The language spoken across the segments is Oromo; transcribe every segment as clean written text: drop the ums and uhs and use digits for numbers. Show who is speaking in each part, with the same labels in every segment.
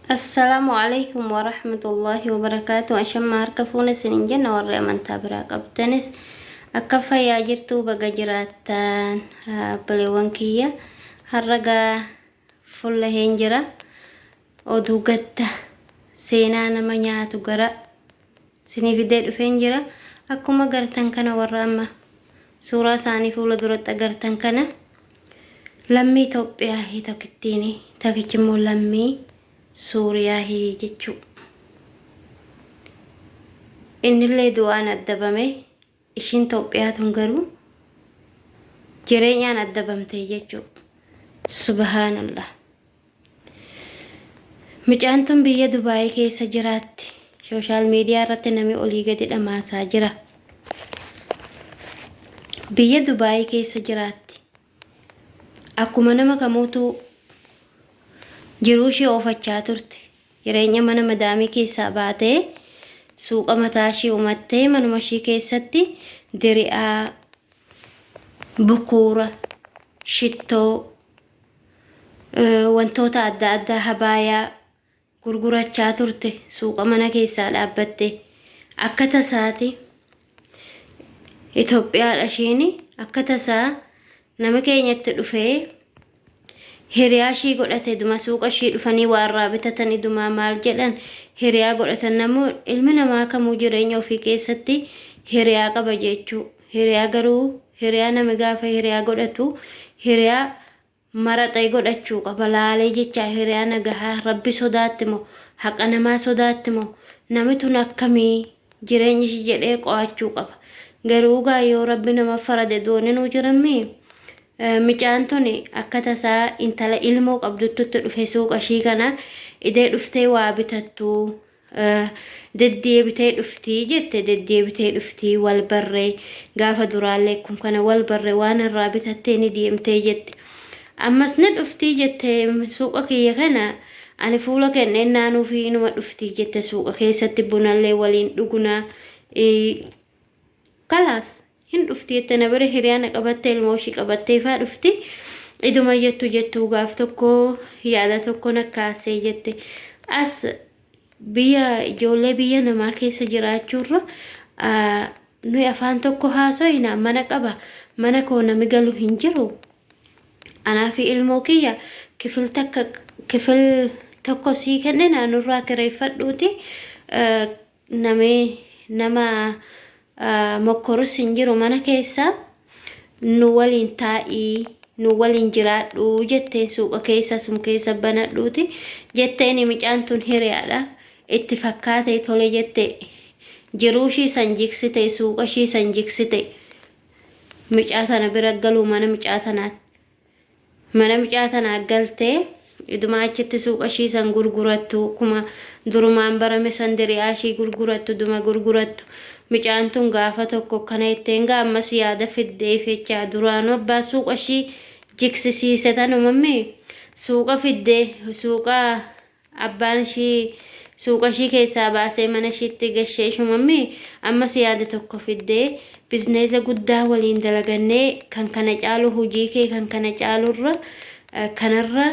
Speaker 1: Assalaamu alaikum warahmatullaahi wabarakaatu. Ashamma harka fuune isinin jenna warri amantaa biraa qabdanis akka fayyaa jirtuu baga jiraattan obboleewwan kiyya. Har'a gaa fullaheen jira. Oduu gadda seenaa nama nyaatu gara Isinii fidee dhufeen jira. Akkuma gartan kana warra amma suuraa isaanii fuula duratti agartan kana lammii Itoophiyaahii tokkittiini tokkichi immoo lammii Suuriyaahii jechuu. Innillee du'aan addabame ishiin Itoophiyaa tun garuu jireenyaan addabamte jechuu. Subhaanallah. Micaan tun biyya Dubaayii keessa jiraatti. Sooshaal miidiyaa irratti nami olii gadi dhamaasaa jira. Biyya Dubaayii keessa jiraatti. Akkuma nama kamuutuu jiruu ishee oofachaa turte. Jireenya mana madaamii keessaa baatee suuqa mataa ishii umattee manuma ishii keessatti diri'aa, bukuura, shittoo, wantoota adda addaa habaayaa gurgurachaa turte suuqa mana keessaa dhaabbatte akka tasaati Itoophiyaadha ishiin akka tasaa nama keenyatti dhufee hiriyaa ishii godhate duma suuqa ishii dhufanii waa irraa bitatan idumaa maal jedhan hiriyaa godhatan namoo ilmi namaa kamuu jireenya ofii keessatti hiriyaa qaba jechuu Hiriyaa garuu hiriyaa nami gaafa hiriyaa godhatu hiriyaa maraxee godhachuu qaba laalee jechaa hiriyaa nagahaa rabbi sodaatti moo haqa namaa sodaatti moo nami tun akkamii jireenyi ishii jedhee qo'achuu qaba garuu gaa yoo rabbi nama farade dooninuu jirammii micaan tun akka tasaa intala ilmoo qabduttutti dhufe suuqa ishii kana idee dhuftee waa bitattu Deddeebitee dhuftii jette deddeebitee dhuftii wal barree gaafa duraallee akkum kana wal barre waan irraa bitattee ni deemtee jette. Ammas ni dhuftii jette suuqa kiyya kana ani fuula kenneen naanuufii inuma dhuftii jette suuqa keessatti bunallee waliin dhugnaa. Kalaas hin dhufti jette na bira hiriyaa na qabattee ilmoo ishii qabattee faa dhufti. Iduma jettu jettuu gaaf tokko yaada tokko na kaasee jette. As biyya ijoollee biyya namaa keessa jiraachuurra nuyi afaan tokko haasoyna mana qaba mana koo nami galu hin jiru. Anaa fi ilmoo kiyya kifil takka kifil tokko sii kennina nurraa kireeffadhuuti Nami nama mokkorus hin jiru mana keessa nu waliin taa'ii nu waliin jiraadhu jetteen suuqa keessa sum keessa banadhuuti jetteeni micaan tun hiriyaadha itti fakkaate tole jette jiruu ishii san jigsite suuqa ishii san jigsite micaa tana bira galuu mana micaa tanaatti. Mana mucaa tanaa galtee iduma achitti suuqa ishii san gurgurattu akkuma durumaan barame san diri'aa ishii gurgurattu duma gurgurattu mucaan tun gaafa tokko akkana jetteen gaa ammas yaada fiddeef jechaa duraanuu abbaa suuqa ishii jiksisiise tanumammi suuqa fiddee suuqa Abbaan ishii suuqa ishii keessaa baasee mana ishiitti gashee ishumammi ammas yaada tokko fiddee bizneeza guddaa waliin dalagannee kan kana caalu hojii kee kan kana caalurra kanarra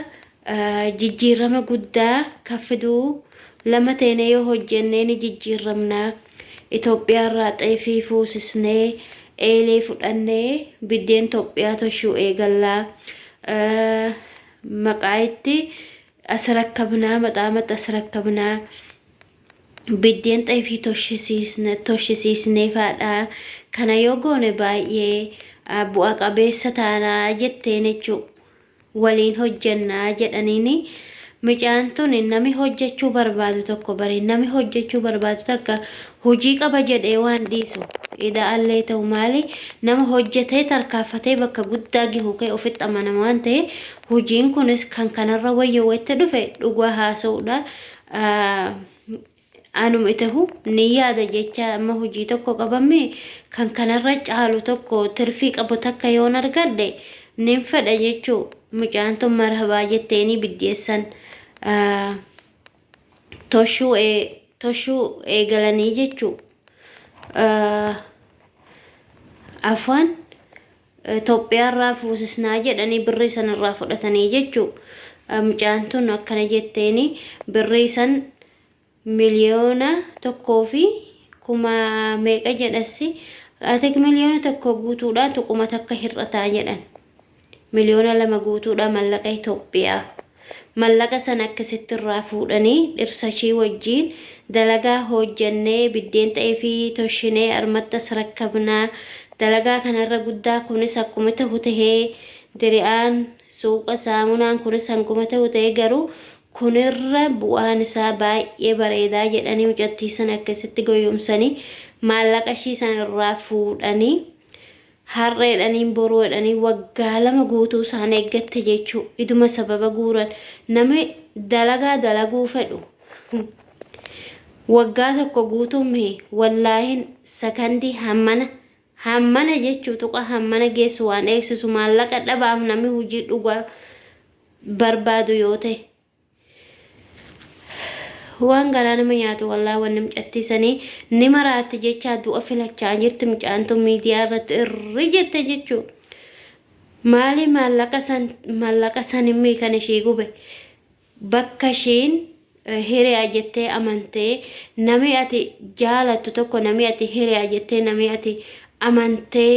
Speaker 1: jijjiirrama guddaa kan fiduu lama teenee yoo hojjennee ni jijjiirramna Itoophiyaarraa xeefii fuusisnee eelee fudhannee biddeen Itoophiyaa toshuu eegallaa maqaa itti Asrakkabnaa maxaamat asrakkabnaa biddeen xeefii toshisiisnee faadha. Kana yoo goone baay'ee bu'a qabeessa taanaa jetteen jechuu waliin hojjannaa jedhaniini micaan tun nami hojjachuu barbaadu tokko bari nami hojjachuu barbaadu takka hojii qaba jedhee waan dhiisu ida'allee ta'u maali nama hojjetee tarkaanfatee bakka guddaa gahu ka'e ofitti amanama waan ta'e Hojiin kunis kan kanarra wayya itti dhufe dhugaa haasa'uudha. Anuma itahu ni yaada jecha amma hojii tokko qabame kan kanarra caalu tokko tirfii qabu takka yoon argadhe nin fedha jechuu mucaan tun marhabaa jetteeni biddeessan toshuu toshuu eegalanii jechuu afaan Itoophiyaarraa fuusisnaa jedhanii birrii san irraa fudhatanii jechuu. Mucaan tun akkana jetteeni birrii san 1,000,000 meeqa jedhassi ati 1,000,000 guutuudha tuquma takka hir'ataa jedhan. 2,000,000 guutuudha mallaqa Itoophiyaa. Mallaqa san akkasitti irraa fuudhanii dhirsa ishii wajjiin dalagaa hoojjannee biddeen xeefii toshinee armatti as rakkabnaa dalagaa kanarra guddaa kunis akkuma tahu tahee diri'aan suuqa saamunaan kunis hanguma tahu tahee garuu kunirra bu'aan isaa baay'ee bareedaa jedhanii mucattii sana akkasitti goyyomsanii maallaqa ishii san irraa fuudhanii Har'a jedhanii boruu jedhanii waggaa 2 guutuu isaan eeggatte jechuu iduma sababa guuran nami dalagaa dalaguu fedhu waggaa tokko guutuu mihi wallaahin sakandii hammana hammana jechuu tuqa hammana geessu waan eegsisu maallaqa dhabaaf nami hujii dhugaa barbaadu yoo ta'e Waan garaa nama nyaatu wallaahi wanni mucattii sanii ni maraatti jechaa du'a filachaa jirti mucaan tun miidiyaa irratti irri jette jechuu maali maallaqa san maallaqa sanimmi kan ishii gube bakka ishiin hiriyaa jettee amantee nami ati jaalattu tokko nami ati hiriyaa jettee nami ati amantee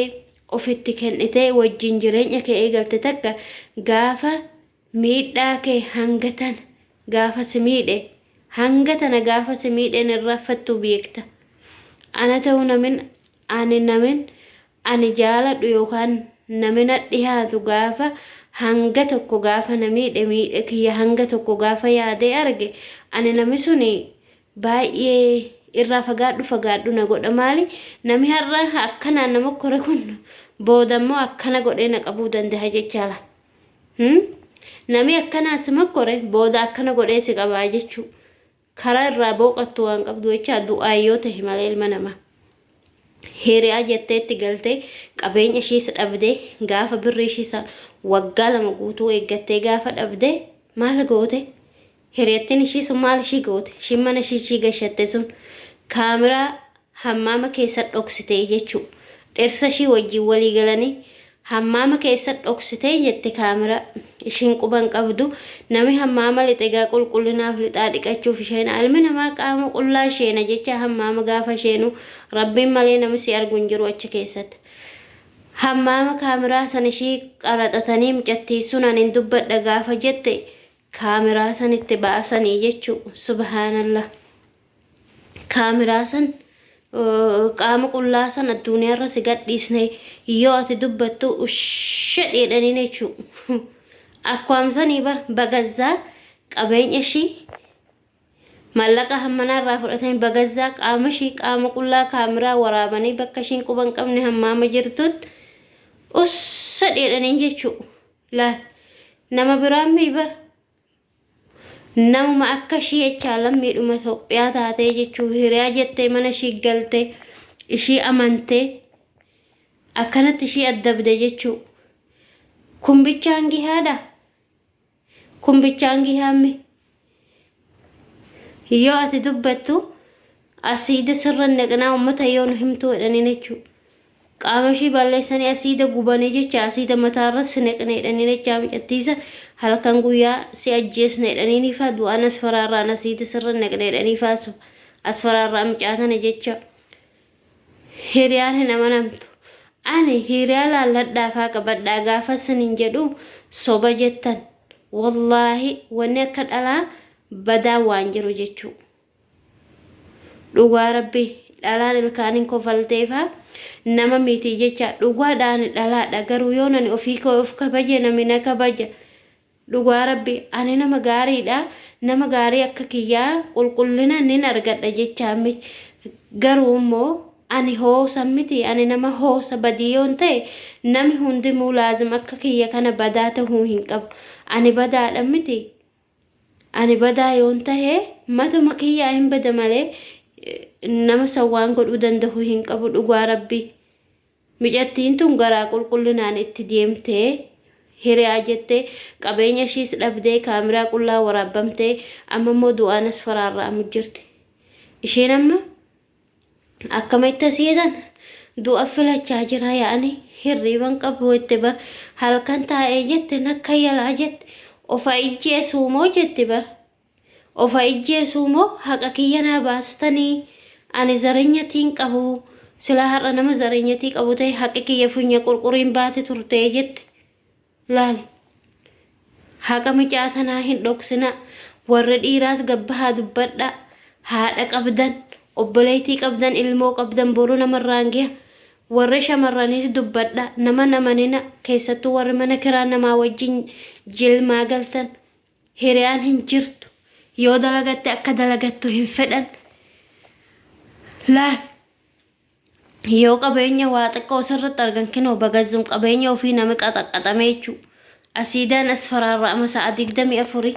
Speaker 1: ofitti kennitee wajjin jireenya kee eegalte takka gaafa Miidhaa kee hanga tana gaafa si miidhe hanga tana gaafa si miidhe hin irraanfattu beekta. Ana ta'u namin ani namin ani jaaladhu yookaan nami na dhihaatu gaafa hanga tokko gaafa na miidhe miidhe kiyya hanga tokko gaafa yaadee arge ani nami suni baay'ee irraa fagaadhu fagaadhu na godha maali nami har'a akkanaan na mokkore kun boodammoo akkana godhee na qabuu danda'a jechaala. Hmm? Nami akkanaa si mokkore booda akkana godhee si qabaa jechuu. Karaa irraa booqattu waan qabdu jechaa du'aa yoo tahe malee ilma namaa. Hiriyaa jettee itti galtee qabeenya ishiis dhabdee gaafa birrii ishii san waggaa 2 guutuu eeggattee gaafa dhabde maal goote? Hiriyattiin ishii sun maal ishii goote? Ishiin mana ishii ishii gashatte sun kaamiraa hammaama keessa dhoksite jechuu. Dhirsa ishii wajjin walii galanii hammaama keessa dhoksite jette kaamiraa. Ishiin quba hin qabdu. Nami hammaama lixe egaa qulqullinaaf lixaa dhiqachuuf isheena. Ilmi namaa qaama qullaa isheena jecha hammaama gaafa isheenu Rabbiin malee nami si argu hin jiru achi keessatti. Hammaama kaamiraa san ishii qaraxatanii mucattiin sun ani hin dubbadha gaafa jette kaamiraa san itti baasanii jechuu subhaanallah kaamiraa san qaama qullaa san adduniyaarra si gadhiisne yoo ati dubbattu ushedhi jedhanii jechuu akkuam sanii bar bagazzaa qabeenya ishii mallaqa hammanaa irraa fudhatanii bagazzaa qaama ishii qaama qullaa kaamiraa waraabanii bakka ishiin quba hin qabne hammaama jirtutti ussa jedhanii jechuu Laal nama biraan mii bar namuma akka ishii jechaa lammiidhuma Itoophiyaa taatee jechuu hiriyaa jettee mana ishii galtee ishii amantee akkanatti ishii addabde jechuu kun bichaan gihaadha kun bichaan gihaammi yoo ati dubbattu asiida sirra naqnaa ummata yoo nu himtuu jedhanii jechuu Qaama ishii balleessanii asiida gubanii jecha asiida mataarra si naqne jedhanii jecha mucattiisa halkan guyyaa si ajjeesne jedhanii faa du'aan as faraarraan asiida sirra naqne jedhanii faa as faraarraa mucaa tana jecha hiriyaan hin amanamtu. Ani hiriyaa laalladhaa faa qabadhaa gaafa sinin jedhu soba jettan wallaahi wanni akka dhalaa badaa waan jiru jechuu. Dhugaa rabbi dhalaan ilkaanin kofalteefa nama miti jecha dhugaadha ani dhalaadha garuu yoon ani ofii koo of kabaje nami na kabaja dhugaa rabbi ani nama gaariidha nama gaarii akka kiyyaa qulqullina nin argadha jecha miti garuu immoo ani hoosa miti ani nama hoosa badii yoon ta'e nami hundimuu laazim akka kiyya kana badaa tahuu hin qabu ani badaadha miti Ani badaa yoon tahe matuma kiyyaa hin bada malee nama san waan godhuu dandahu hin qabu dhugaa rabbii. Micattiin tun garaa qulqullinaan itti deemtee hiriyaa jettee qabeenya ishiis dhabdee kaamiraa qullaa waraabbamtee amma immoo du'aan as faraarra'amu jirti. Ishiin amma Akkamitti asii jedhan du'a filachaa jira yaa'ani hirriiban qabu jette bar halkan taa'ee jette nakka yalaa jette Ofa ijjeesuu moo jetti bar. Ofa ijjeesuu moo haqa kiyya naa baastanii ani zarenyatiin qabu silaa har'a nama zarenyatii qabu ta'e haqi kiyya funya qurquriin baate turtee jette. Laali. Haqa micaa tanaa hin dhoksinaa. Warri dhiiraas gabbahaa dubbadhaa. Haadha qabdan, obboleettii qabdan, ilmoo qabdan boru namarraan geha. Warri shamarraniis dubbadhaa. Nama hin amanina. Keessattuu warri mana kiraa namaa wajjin jilmaa galtan. Hiriyaan hin jirtu. Yoo dalagatte akka dalagattu hin fedhan. Laal. Yoo qabeenya waa xiqqoo sirritti argan kinoo bagazzum qabeenya ofii nami qaxaqqaxame jechuu. Asiidaan as faraarra'ama sa'a digdamii afurii.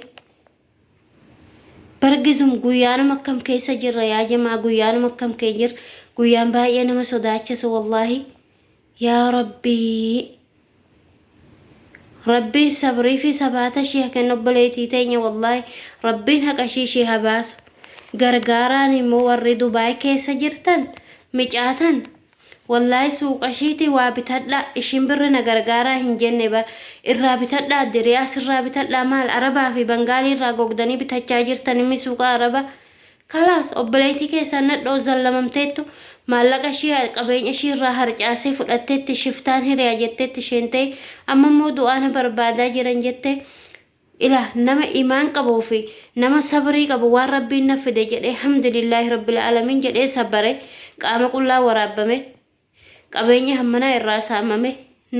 Speaker 1: Bargizum guyyaanuma akkam keessa jirra yaa jamaa guyyaanuma akkam kee jirra. Guyyaan baay'ee nama sodaachisu wallaahi. Yaa Rabbii. Rabbiin sabrii fi sabaata ishii ha kennu obboleettii teenya wallaahi Rabbiin haqa ishii ishii ha baasu. Gargaaraan immoo warri Dubaay keessa jirtan micaatan wallaahi suuqa ishiitii waa bitadhaa ishiin birri na gargaaraa hin jenne bar irraa bitadhaa diriyaas irraa bitadhaa maal arabaa fi bangaalii irraa gogdanii bitachaa jirtan immi suuqa arabaa Kalaas obboleettii keessaan nadhoo zallamamteettu maallaqa ishii qabeenya ishii irraa harcaasee fudhatteetti shiftaan hiriya jetteetti isheen ta'e amma immoo du'aa na barbaadaa jiran jette ilaa nama imaan qabuu fi nama sabrii qabu waan rabbiin na fide jedhee hamdulillaahi rabbil aalamiin jedhee sabbare qaama qullaa waraabbame Qabeenya hammanaa irraa saamame,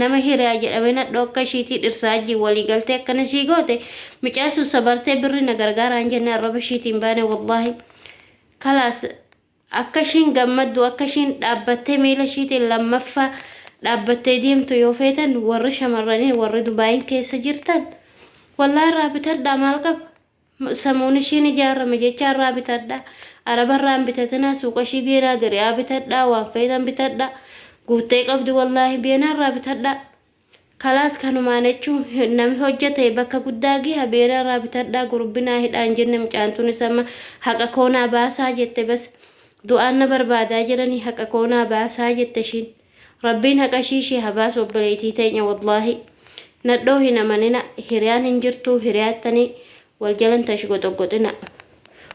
Speaker 1: nama hiriyaa jedhamee nadhoo akka ishiitii dhirsaa wajjin walii galtee akkana ishii goote, micaan sun sabartee birri na gargaaraa hin jenne arraba ishiitii hin baane wallaahi. Kalaas akka ishiin gammaddu akka ishiin dhaabbattee miila ishiitiin lammaffaa dhaabbattee deemtu yoo feetan warri shamarranii warri Dubaayin keessa jirtan wallaahi irraa bitadhaa maal qaba. Samuun ishiin ijaarame jecha irraa bitadha. Araba irraa hin bitatinaa suuqa ishii beenaa diri'aa bitadhaa waan feetan bitadha. Guuttee qabdi wallaahi beenaa irraa bitadha. Kalaas kanumaan jechuun nami hojjate bakka guddaa giha beenaa irraa bitadhaa gurbinaa hidhaa hin jenne mucaan tunis amma haqa koo naa baasaa jette bas du'aan na barbaadaa jiranii haqa koo naa baasaa jette ishiin. Rabbiin haqa ishii ishii ha baasu obboleeytii teenya wallahi nadhoo hin amanina hiriyaan hin jirtuu hiriyaattani wal jalan tashgoxogoxina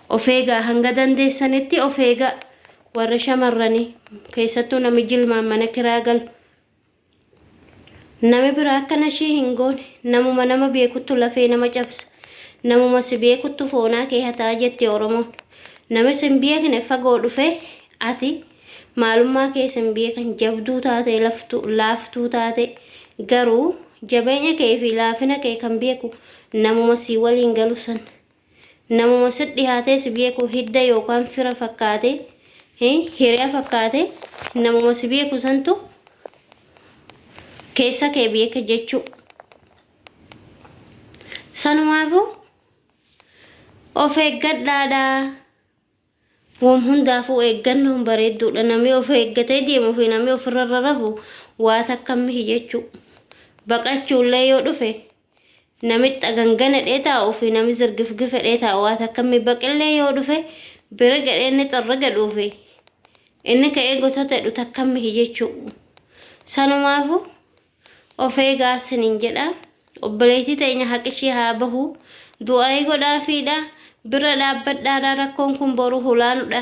Speaker 1: of eegaa hanga dandeessanitti of eegaa warri shamarrani keessattuu nami jilmaan mana kiraa galu nami biraa akkana ishii hin goone namuma nama beekuttu lafee nama cabsa namuma si beekuttu foonaa kee hataa jetti oromoon nami sin beekne fagoo dhufee ati Maalummaa kee sin beekan jabduu taate laftuu laaftuu taate garuu jabeenya kee fi laafina kee kan beeku namuma sii waliin galu san namuma sit dhihaatee si beeku hidda yookaan fira fakkaatee hiriya fakkaatee namuma si beeku santu keessa kee beeka jechuu sanumaafuu of eeggadhaadhaa. Wom hundaafuu eeggannoon bareedduudha. Nami of eeggatee deemu fi nami ofirra rarrafu waa takka mihi jechuu. Baqachuullee yoo dhufe nami xagangana dhee taa'u fi nami zirgifgife dhee taa'u waa takka mi baqillee yoo dhufe bira gadhee inni xarra gadhuu fi inni ka'ee gotota jedhu takka mihi jechuu. Sanumaafuu Of eegaa sinin jedha. Obboleettii teenya haqishii haa bahu. Du'aa'ii godhaafiidha. Bira dhaabbadhaadha. Rakkoon kun boru hulaanudha.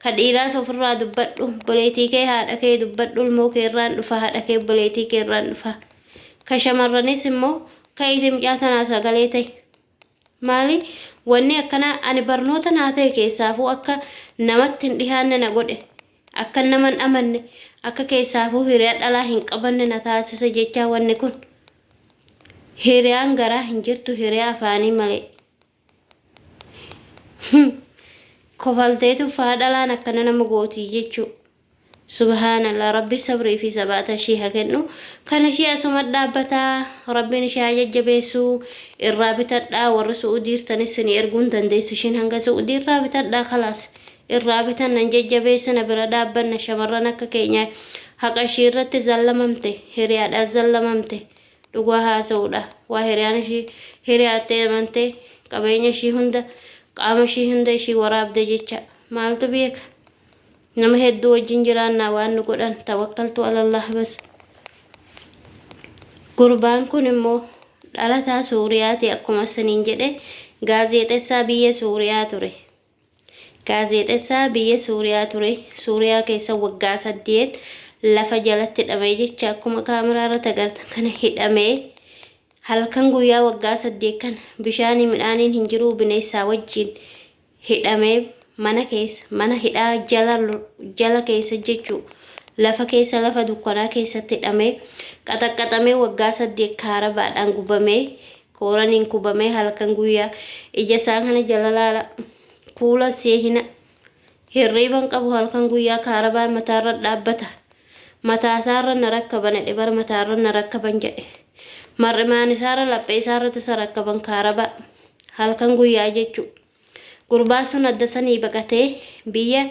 Speaker 1: Ka dhiiraas ofirraa dubbadhu. Obboleettii kee haadha kee dubbadhu. Ilmoo kee irraan dhufa. Haadha kee obboleettii kee irraan dhufa. Ka shamarranis immoo ka'iitii mucaa tanaa sagalee ta'i. Maali wanni akkanaa ani barnoota naa ta'e keessaafuu akka namatti hin dhihaanne na godhe. Akkan nama hin amanne, akka keessaafuu hiriyaa dhalaa hin qabanne na taasise jechaa wanni kun. Hiriyaan garaa hin jirtu hiriyaa afaanii malee. Kofalteetu faa dhalaan akkana nama gootii jechuu. Subhaanallah rabbi sabrii fi sabaata ishii ha kennu kan ishii asuma dhaabbata rabbiin ishii haa jajjabeessu irraa bitadhaa warri su'uudii jirtanis isinii erguu hin dandeessu ishiin hanga su'uudii irraa bitadhaa kalaas irraa bitanna hin jajjabeessina bira dhaabbanna shamarran akka keenyaa haqa ishii irratti zallamamte hiriyaadhaan zallamamte dhugaa haasa'uudha waa hiriyaan ishii hiriyaattee amantee qabeenya ishii hunda qaama ishii hunda ishii waraabde jecha maaltu beeka Nama hedduu wajjin jiraannaa waan nu godhan tawakkaltu alallah bas. Gurbaan kun immoo dhalataa Suuriyaati akkuma isiniin jedhe gaazexessaa biyya Suuriyaa ture. Gaazexessaa biyya Suuriyaa ture. Suuriyaa keessa waggaa 8 lafa jalatti hidhamee jecha akkuma kaameraa irratti agartan kana hidhamee halkan guyyaa waggaa 8 kana bishaanii midhaaniin hin jiruu bineessaa wajjin hidhamee mana keessa mana hidhaa jala jala keessa jechuu lafa keessa lafa dukkanaa keessatti hidhamee qaxaqqaxamee waggaa 8 kaarabaadhaan gubamee kooraniin kubamee halkan guyyaa ija isaa kana jala laala kuula seehina hirriiban qabu halkan guyyaa kaarabaan mataarra dhaabbata mataasaarra na rakkaban jedhe bara mataarra na rakkaban jedhe mar'imaan isaarra laphee isaarra tasa rakkaban kaarabaa halkan guyyaa jechuu Gurbaan sun adda sanii baqatee biyya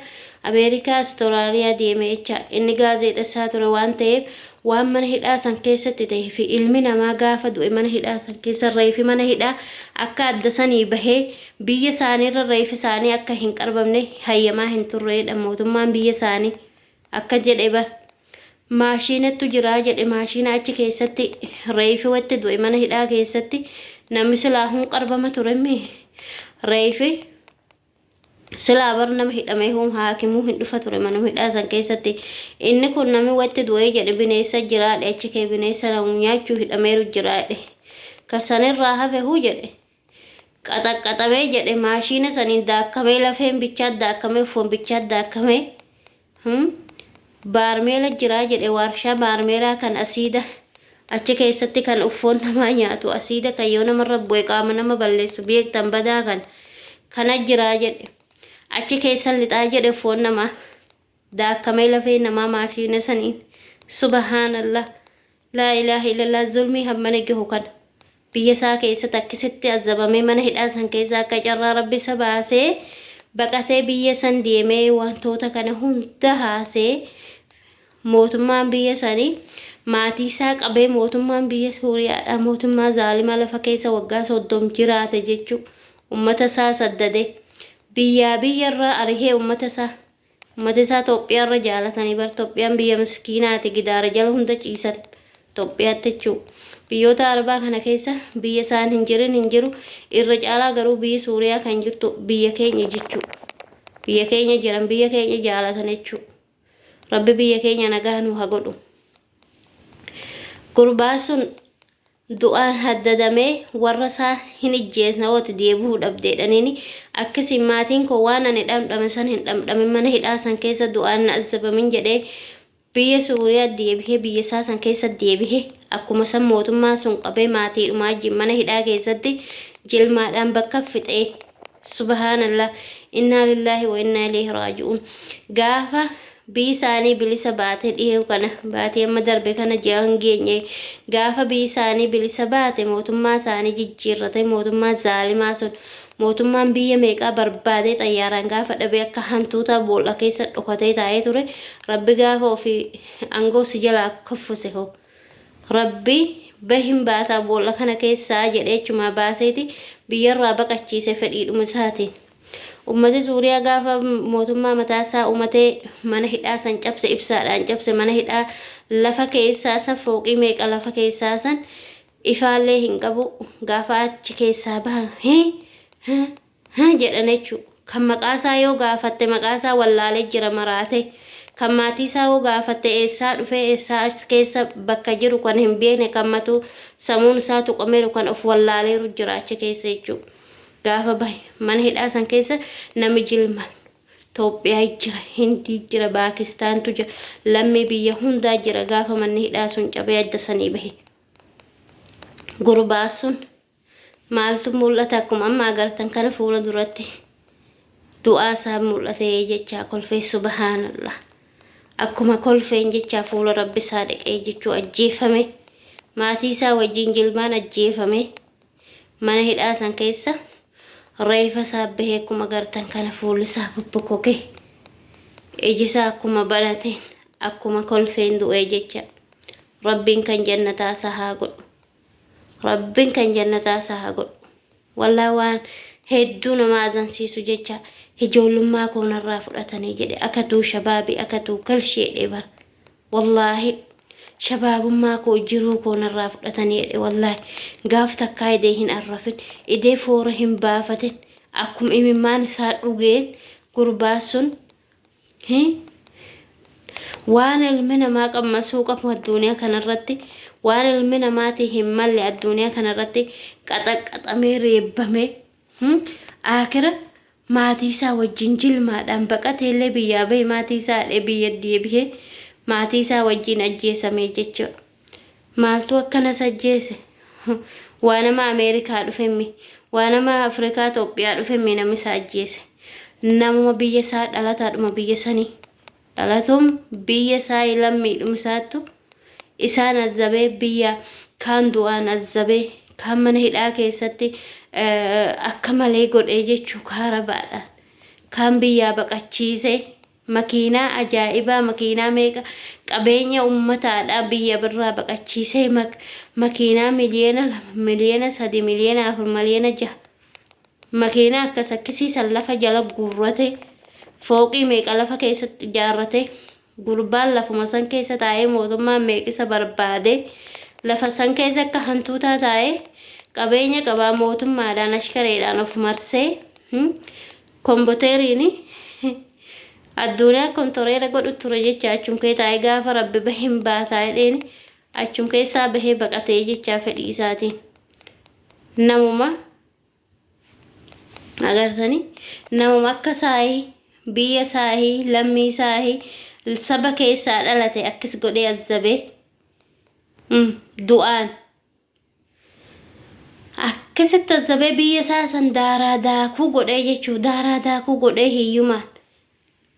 Speaker 1: Ameerikaa Astoraaliyaa deeme jecha. Inni gaazeexessaa ture waan ta'eef waan mana hidhaa san keessatti ta'e fi ilmi namaa gaafa du'e mana hidhaa san keessa reefi mana hidhaa akka adda sanii bahee biyya isaaniirra reefi isaanii akka hin qarbamne hayyamaa hin turreedha mootummaan biyya isaanii akka jedhe bar. Maashiinattu jiraa jedhe maashiina achi keessatti reeyfi watti du'e mana hidhaa keessatti namni silaa hun qarbama turemmi reeyfi silaa bar nama hidhamee hun haakimuu hin dhufa ture manuma hidhaa san keessatti inni kun nami watti du'ee jedhe bineessa jiraadhe achi kee bineessa namu nyaachuu hidhameeru jiraadhe ka sanirraa hafe hu jedhe qaxaqqaxamee jedhe maashiina saniin daakkamee lafeen bichaa daakkamee foon bichaa daakkamee Hum baarmeela jiraa jedhe waarshaa baarmeelaa kan asiida achi keessatti kan uffoon namaa nyaatu asiida kan yoo namarra bu'e qaama nama balleessu beektan badaa kan kana jiraa jedhe achi keessa lixaa jedhe foon namaa daakkamee lafee namaa maashiina saniin subhaanallah laa ilaaha illallah zulmii hammana gahu kana Biyya isaa keessatti akkasitti azabamee mana hidhaa san keessa akka carraa Rabbi isa baasee baqatee biyya san deemee wantoota kana hunda haasee mootummaan biyya sanii maatii isaa qabee mootummaan biyya Suuriyaadha mootummaa zaalimaa lafa keessa waggaa 30 jiraate jechuu ummata isaa saddade biyyaa biyya irraa arihee ummata isaa Ummata isaa Toophiyaa irra jaalatanii bar Toophiyaan biyya miskiinaati gidaara jala hunda ciisan Toophiyaatti jechuu. Biyyoota Arabaa kana keessa biyya isaan hin jirin hin jiru irra caalaa garuu biyyi Suuriyaa kan jirtu biyya keenya jechuu. Biyya keenya jiran biyya keenya jaalatan jechuu. Rabbi biyya keenya nagaa nu ha godhu. Gurbaa sun du'aan haddadamee warra isaa hin ijjeesna wooti deebi'uu dhabde jedhaniini akkasiin maatiin koo waan ani dhamdhame san hin dhamdhamin mana hidhaa san keessa du'aan na azzabamin jedhee biyya Suuriyaa deebihee biyya isaa san keessa deebihe akkuma san mootummaa sun qabee maatiidhumaa wajjin mana hidhaa keessatti jilmaadhaan bakka fixee subhaanallah innaa lillaahi wa innaa ilayhi raaji'uun gaafa Biyyi isaanii bilisa baate dhihoo kana, baatii amma darbe kana ji'a hin geenye, gaafa biyyi isaanii bilisa baate mootummaa isaanii jijjiirratee mootummaa zaalimaa sun mootummaan biyya meeqaa barbaadee xayyaaraan gaafa dhabee akka hantuutaa bool'a keessa dhokatee taa'ee ture Rabbi gaafa ofii angoo si jalaa kuffise hoo Rabbi bahin baataa bool'a kana keessaa jedhee achumaa baaseeti biyyarraa baqachiise fedhiidhuma isaatiin. Ummati Suuriyaa gaafa mootummaa mataa isaa umatee mana hidhaa san cabse ibsaadhaan cabse mana hidhaa lafa keessaa san fooqii meeqa lafa keessaa san ifaallee hin qabu gaafa achi keessaa bahan hii ha ha jedhan jechuu kan maqaa isaa yoo gaafatte maqaa isaa wallaalee jira maraate kan maatii isaa yoo gaafatte eessaa dhufee eessaa as keessa bakka jiru kan hin beekne kan matuu samuun isaa tuqameeru kan of wallaaleeru jira achi keessa jechuudha. Gaafa bahe mana hidhaa san keessa nami jilman Toophiyaa jira, Hindii jira, Baakistaantu jira, lammii biyya hundaa jira gaafa manni hidhaa sun cabee adda sanii bahe. Gurbaa sun maaltu mul'ata akkuma amma agartan kana fuula duratti du'aa isaa mul'ate jechaa kolfee subhaanallah. Akkuma kolfeen jechaa fuula rabbi isaa dhaqee jechuu ajjeefame. Maatii isaa wajjin jilmaan ajjeefame. Mana hidhaa san keessa reefa isaa bahee akkuma agartan kana fuulli isaa bobbokoke iji isaa akkuma banateen akkuma kolfeen du'ee jecha rabbiin kan jannataa isaa haa godhu rabbiin kan jannataa isaa haa godhu wallaa waan hedduu nama azansiisu jecha ijoollummaa koo narraa fudhatanii jedhe akatuu shabaabi akatuu kalshii jedhee bara wallaahi Shabaabummaa koo jiruu koo narraa fudhatanii jedhe wallaahi gaaf takkaa idee hin arrafin idee foora hin baafatin akkuma imimmaan isaa dhugeen gurbaa sun waan ilmi namaa qammasuu qabu addunyaa kanarratti waan ilmi namaatii hin malle addunyaa kanarratti qaxaqqaxamee reebbamee akira maatii isaa wajjin jilmaadhaan baqateellee biyyaa bahe maatii isaa hadhee biyya deebi'ee maatii isaa wajjin ajjeesame jechuudha. Maaltu akkanas ajjeese? Waa nama Ameerikaa dhufemmi, waa nama Afrikaa Itoophiyaa dhufemmi namni isa ajjeese. Namuma biyya isaa dhalataadhuma biyya sanii. Dhalatum biyya isaa lammiidhuma isaattu isaan azzabee biyya kaan du'aan azzabee kaan mana hidhaa keessatti akka malee godhee jechuu kaarabaadhaan kaan biyyaa baqachiisee makiinaa ajaa'ibaa makiinaa meeqa qabeenya ummataadhaa biyya birraa baqachiisee makiinaa 2 miliyoona 3 miliyoona 4 miliyoona 6 makiinaa akkas akkisiisan lafa jala guurrate fooqii meeqa lafa keessatti ijaarrate gurbaan lafuma san keessa taa'ee mootummaan meeqisa barbaade lafa san keessa akka hantuutaa taa'ee qabeenya qabaa mootummaadhaan ashkareedhaan of marsee komboteeriin addunyaa kontoreera godhu ture jecha achum kee taa'ee gaafa rabbi bahin baataa jedheen achum keessaa bahee baqatee jecha fedhii isaatiin namuma agartanii namuma akka saayii biyya saayii lammii saayii saba keessaa dhalate akkas godhee azzabee du'aan akkasitti azzabee biyya isaa san daaraa daakuu godhee jechuu daaraa daakuu godhee hiyyumaan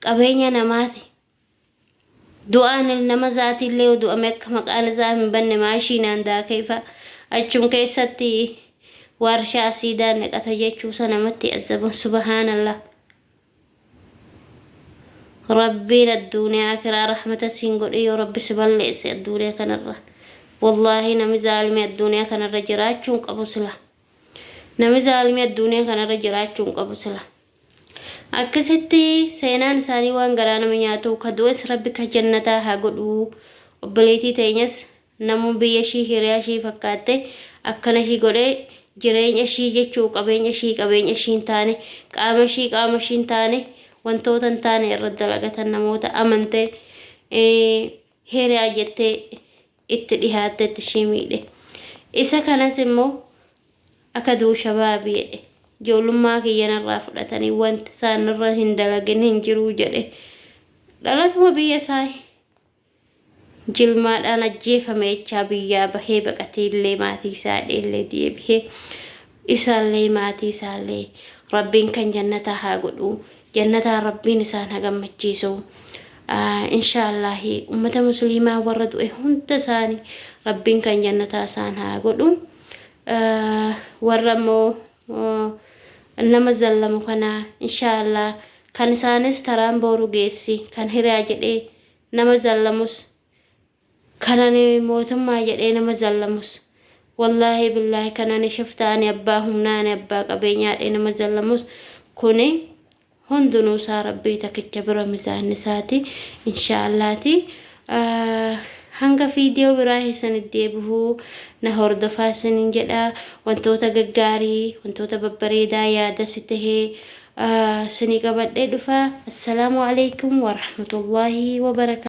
Speaker 1: qabeenya namaati. Du'aan nama isaatiillee yoo du'ame akka maqaan isaa hin banne maashiinaan daakee fa'a achum keessatti warshaa asiidaan naqata jechuu isa namatti azzaban subhaanallah. Rabbiin addunyaa akiraa rahmata siin godhe yoo rabbi si balleesse addunyaa kanarra. Wallaahi nami zaalimi addunyaa kanarra jiraachuu hin qabu sila. Nami zaalimi addunyaa kanarra jiraachuu hin qabu sila. Akkasitti seenaan isaanii waan garaa nama nyaatu ka du'es rabbi ka jannataa haa godhu. Obboleettii teenyas namuu biyya ishii hiriyaa ishii fakkaatte akkana ishii godhee jireenya ishii jechuu qabeenya ishii qabeenya ishii hin taane qaama ishii qaama ishii hin taane wantoota hin taane irra dalagatan namoota amantee hiriyaa jettee itti dhihaattetti ishii miidhe. Isa kanas immoo akka du'u shabaabi jedhe. Ijoollummaa kiyya narraa fudhatanii wanti isaan irra hin dalagin hin jiru jedhe. Dhalatuma biyya isaa jilmaadhaan ajjeefame jechaa biyyaa bahee baqatee illee maatii isaa illee deebi'ee isaallee maatii isaallee rabbiin kan jannataa haa godhu. Jannataa rabbiin isaan haa gammachiisu. Inshaallahi ummata musliimaa warra du'e hunda isaanii rabbiin kan jannataa isaan haa godhu. Warra immoo nama zallamu kana inshaallah kan isaanis taraan booru geessi kan hiriyaa jedhee nama zallamus kan ani mootummaa jedhee nama zallamus wallaahi billaahi kan ani shiftaa ani abbaa humnaa ani abbaa qabeenyaa jedhee nama zallamus kuni hundinuu isaa rabbii takkicha bira mizaanni isaati inshaallaati. Hanga viidiyoo biraa isinitti deebi'uu na hordofaa isiniin jedha. Wantoota gaggaarii, wantoota babbareedaa yaada si tahee isinii qabadhee dhufa. Assalaamu alaikum warahmatullaahi wabarakaatu.